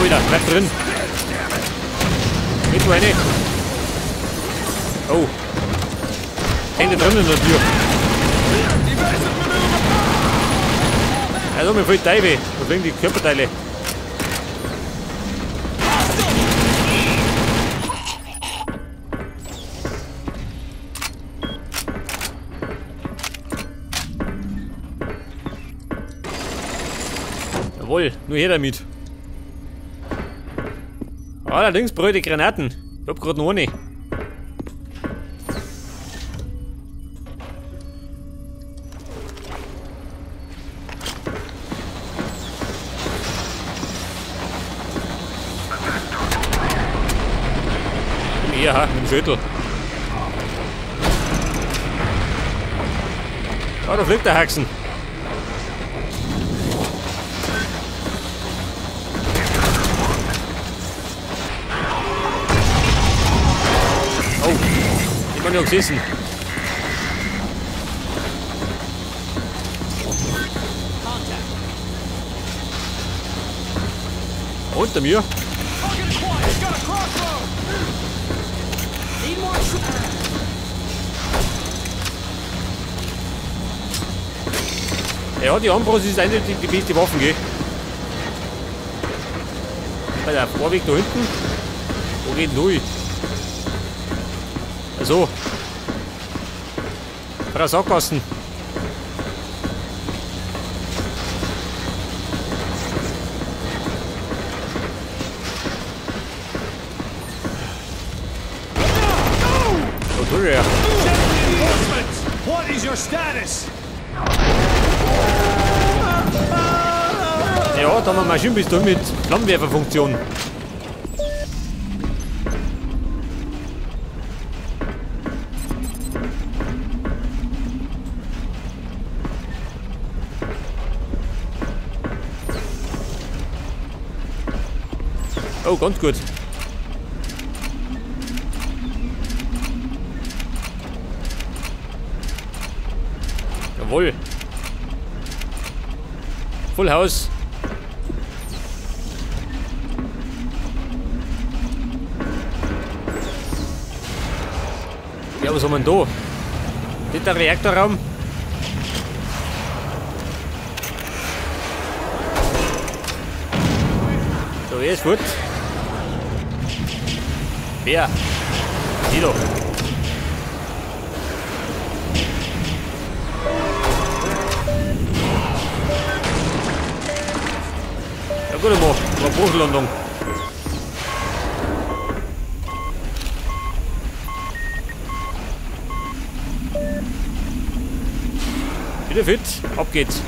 wieder, bleib drin. Geht du eine? Oh. Hängt da drin in der Tür. Also mir fehlt Teile. Da fliegen die Körperteile. Jawohl, nur her damit. Allerdings brüte Granaten. Ich hab grad noch eine. Komm her, ha, mit dem Schüttel. Ah, da fliegt der Haxen. Ich bin ja gesessen. Unter mir. Ja, die Armbrust ist eindeutig die beste Waffen, gell? Bei der Vorweg da hinten. Wo geht denn durch? Also. Frau Sackgassen. Oh, du ja. What is your status? Ja, da haben wir Maschinenpistole mit Flammenwerferfunktion. Oh, ganz gut. Jawohl. Full House. Ja, was haben wir denn da? Das ist der Reaktorraum. So, er ist gut. Wer? Die doch. Ja gut, war Bruchlandung. Wieder fit, ab geht's.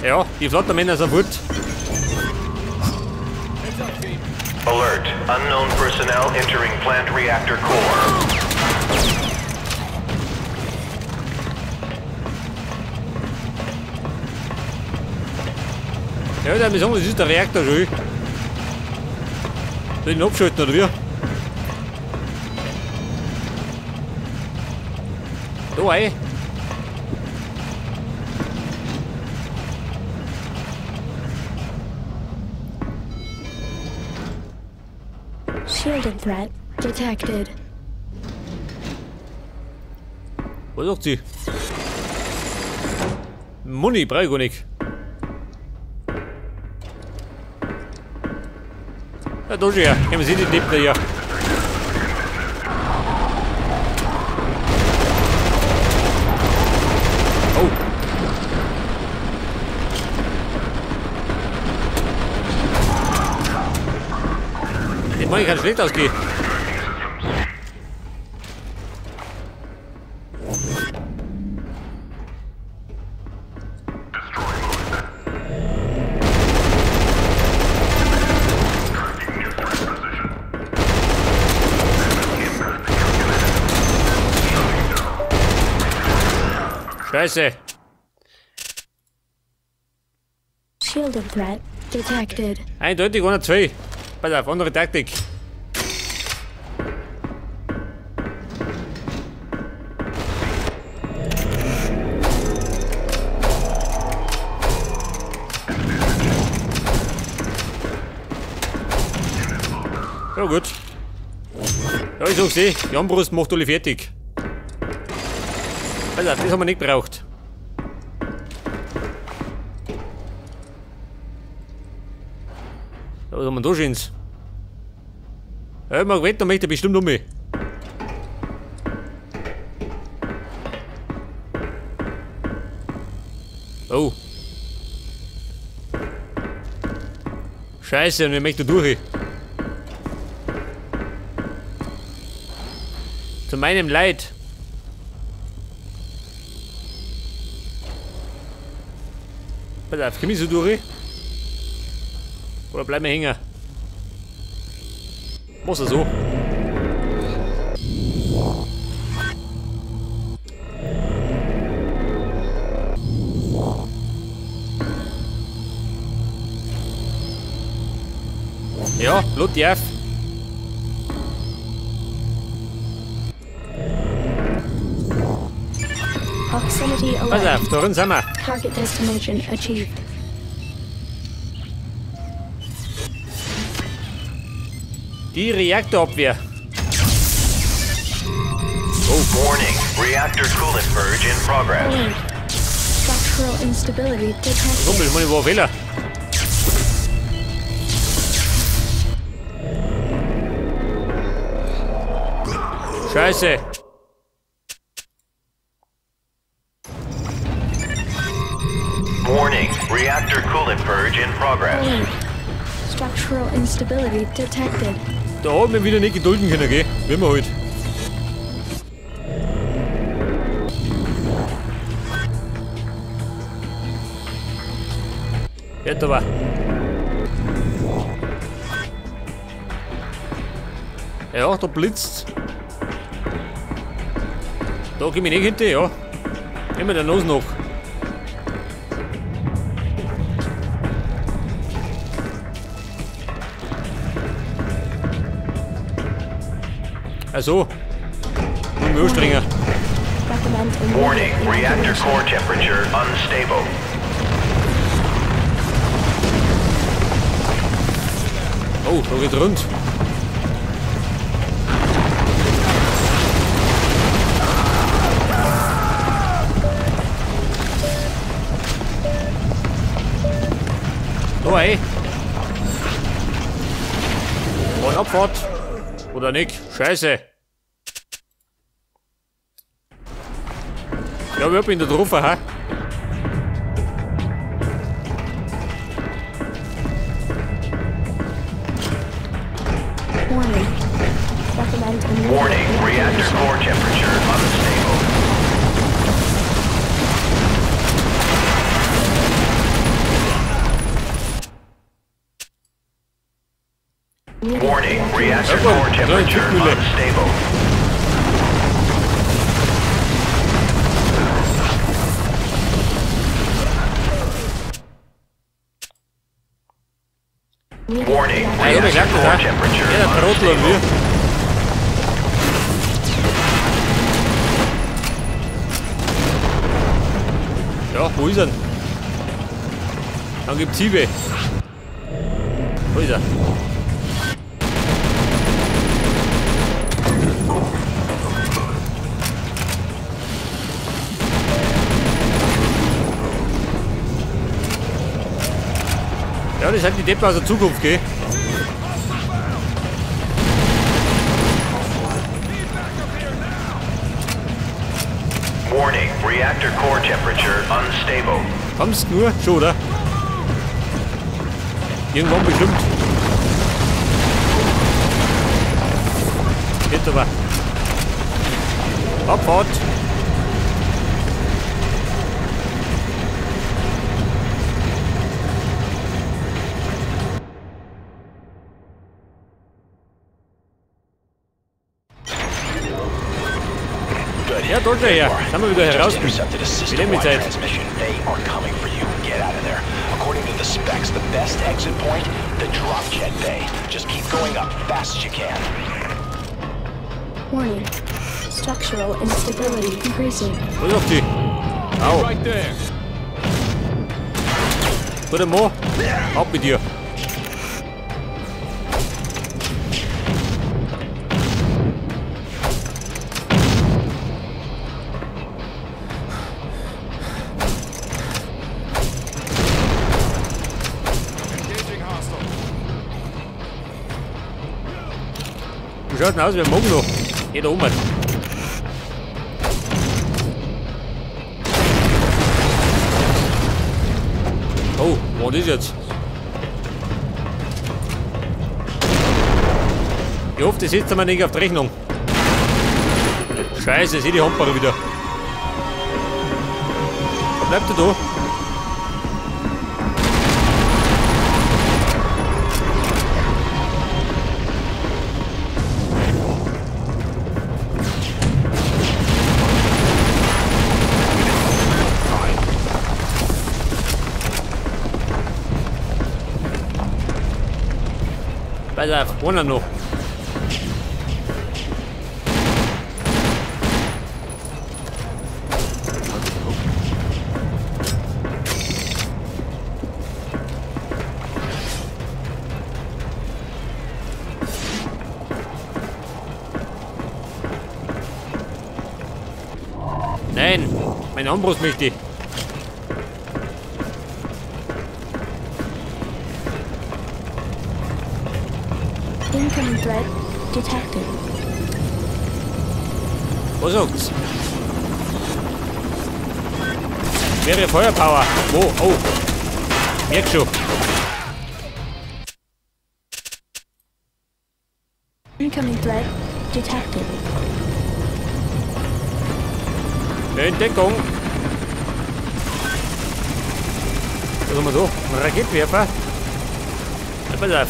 Ja, die Flattermänner sind fort. Alert. Unknown personnel entering plant reactor core. Ja, der sagen, das ist der Reaktor schon. Soll ich ihn abschalten oder wie? Da rein. Shielded threat detected. Was sagt sie? Muni, brauch ich gar nicht. Ja, da schon her. Nehmen Sie die Deppen hier. Oh. Ich meine, ich kann schlecht ausgehen. Scheiße. Shielded threat detected. Eindeutig 102. Pass auf, andere Taktik. Ja gut. Ja, ich sag's eh, die Armbrust macht alle fertig. Also, das haben wir nicht gebraucht. Ja, was haben wir da schöns? Ja, ich mag wetten, da möchte er bestimmt um mich. Oh. Scheiße, und ich möchte durch. Zu meinem Leid. Pass auf, komm ich so durch? Oder bleib mir hängen? Muss er so. Ja, lad die auf. Proximity Pass alert. auf, da drin sind wir. Target destination achieved. Die Reaktorabwehr. Warning, reactor coolant purge in progress. Alert. Structural instability detected. Kumpel, ich meine, war ein Fehler. Scheiße. Warning, reactor coolant purge in progress. Alert. Structural instability detected. Da haben wir wieder nicht gedulden können, gell? Wie immer halt. Jetzt aber. Ja, da blitzt. Da komm ich nicht hinter, ja. Immer der Nase noch. Also, nur anstrengen. Recommend immediate Warning, reactor evacuation. core temperature unstable. Oh, da geht rund. Da, ey. Und Abfahrt. Oder nicht? Scheiße. Ja, wir haben ihn da drauf, ha? Warning. Recommend immediate Warning, reactor evacuation. core temperature unstable. Warning, reactor Jawohl, core temperature kleine Zwickmühle. unstable. Warning, Ja, ich reactor glaub das, core ha? temperature Ja, der Trottel und wir. unstable. Ja, wo ist er denn? Dann gibt's Hiebe. Wo ist er? Ja, das sind die Deppen aus der Zukunft, gell? Warning, reactor core temperature unstable. Kommst nur? Schon, oder? Irgendwann bestimmt. Geht aber. Abfahrt! Good. Ja, da ist er her. Sind wir wieder Just heraus. intercepted a Wie system-wide Zeit. transmission. They are coming for you. Get out of there. According to the specs, the best exit point, the drop jet bay. Just keep going up fast as you can. Warning. Structural instability increasing. Wo ist auf die? Au. Right there. Guter Mann. Ab mit dir. Wie schaut denn aus? Wir morgen noch. Geht da um. Oh, was ist jetzt? Ich hoffe, das setzt mir nicht auf die Rechnung. Scheiße, ich sehe die Handbarre wieder. Was bleibt der da? Pass auf, einer noch. Nein, mein Armbrust möchte ich. Incoming threat detected. Was sagt's? Mehrere Feuerpower. Wo? Oh. Merk schon. Incoming threat detected. Entdeckung. Was haben wir so? Ein Raketenwerfer. Ja, pass auf.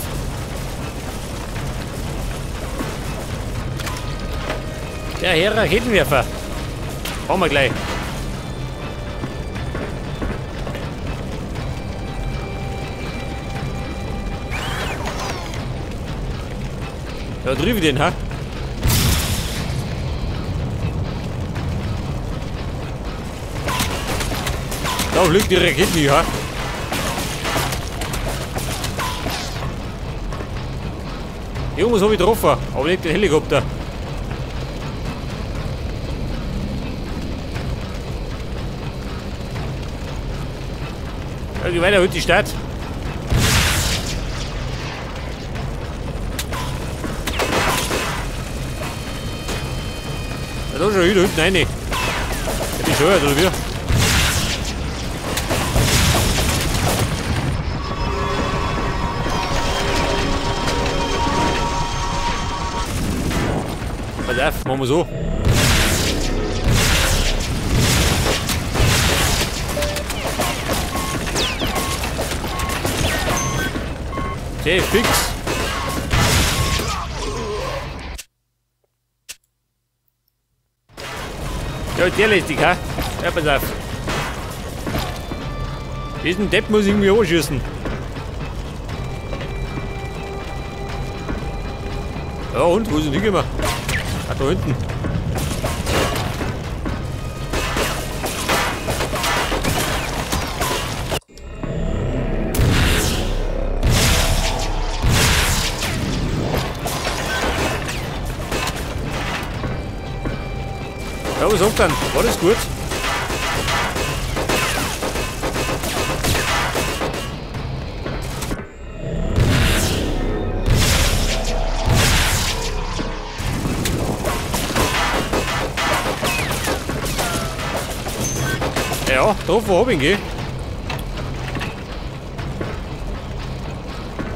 Der Herr Raketenwerfer. Brauchen wir gleich. Da drüben den, ha? Da fliegt die Raketen, ja. Irgendwas habe ich getroffen, aber nicht den Helikopter. Ja, geh weiter, heute die Stadt. Ja, da schon wieder hinten rein. Der bescheuert, oder wie? Pass auf, machen wir so. Okay, fix. Ja, der lästig, ha? Ja, pass auf. Diesen Depp muss ich irgendwie anschießen. Ja, und? Wo ist denn hingekommen? Ah, da hinten. Ja, was sagt dann? War das gut? Ja, getroffen hab ich ihn, gell?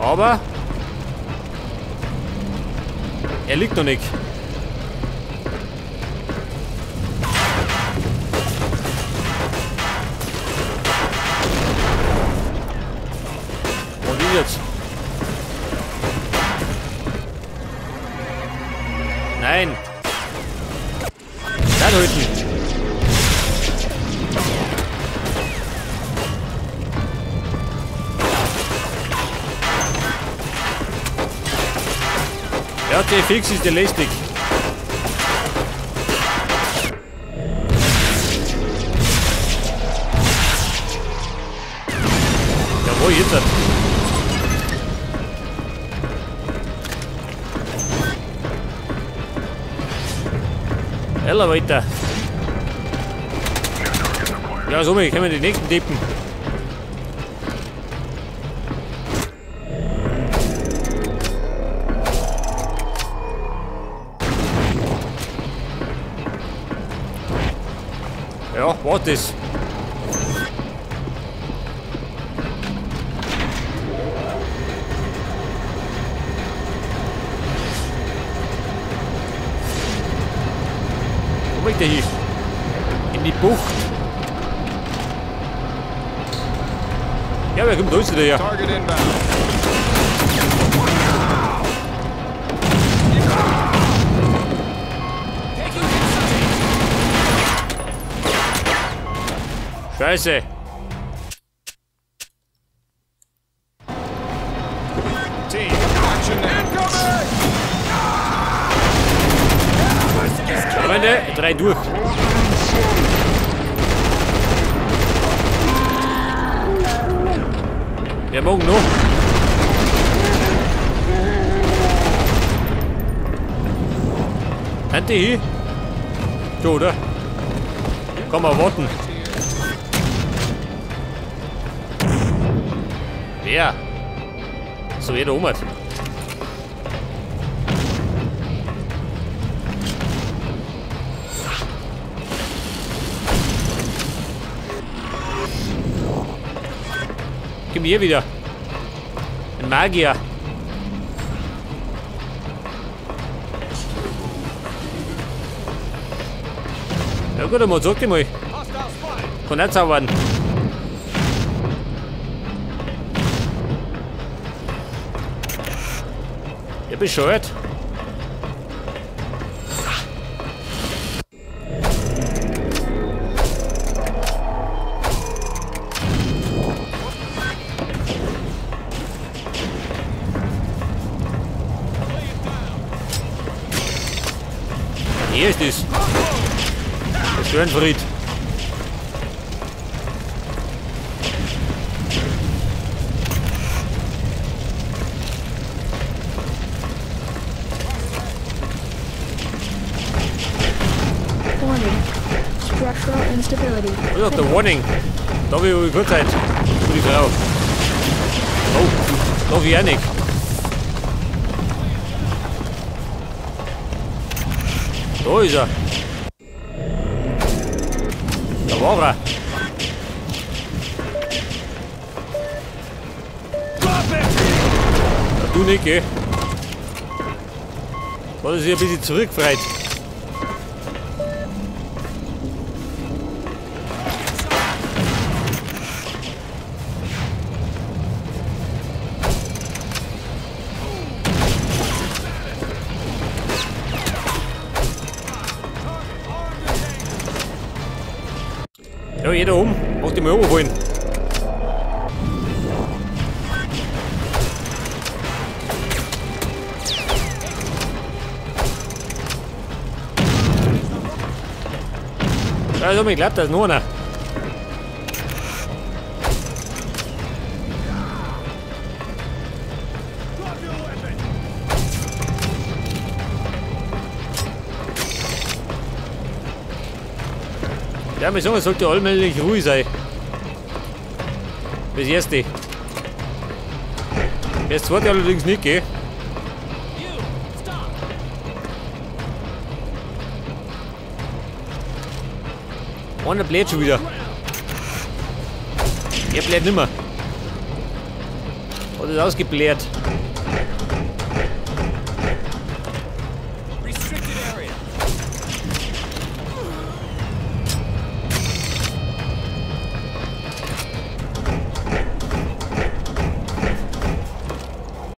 Aber er liegt noch nicht. Und wie jetzt? Nein! Da hinten! Ja, der fix ist der lästig. Ja, wo jetzt? Heller weiter. Ja, somit können wir die nächsten tippen. War das? Wo möchte ich? In die Bucht. Ja, wer kommt da wieder her? Scheiße. Freunde, 3 durch. Wer morgen noch? Sind die hier? So, oder? Komm mal warten. Wer? So, jeder um hat. Komm hier wieder. Ein Magier. Ja gut, mal sag dir mal. Kann nicht zaubern. Der bescheuert. Hier ist es. Der Störenfried. Warning. Structural instability. Was ist der Warning? Da will ich kurz sein. Für die Frau. Oh, da will ich auch nicht. Da ist er. Da war er. Na, du nicht, gell? Da hat er sich ein bisschen zurückgefreit. Ja, jeder um. Mach die mal holen. Also, ich glaube, da ist noch einer. Ja, wir sagen, es sollte allmählich ruhig sein. Das erste. Das zweite allerdings nicht, gell? Einer bläht schon wieder. Er bläht nimmer. Hat es ausgebläht.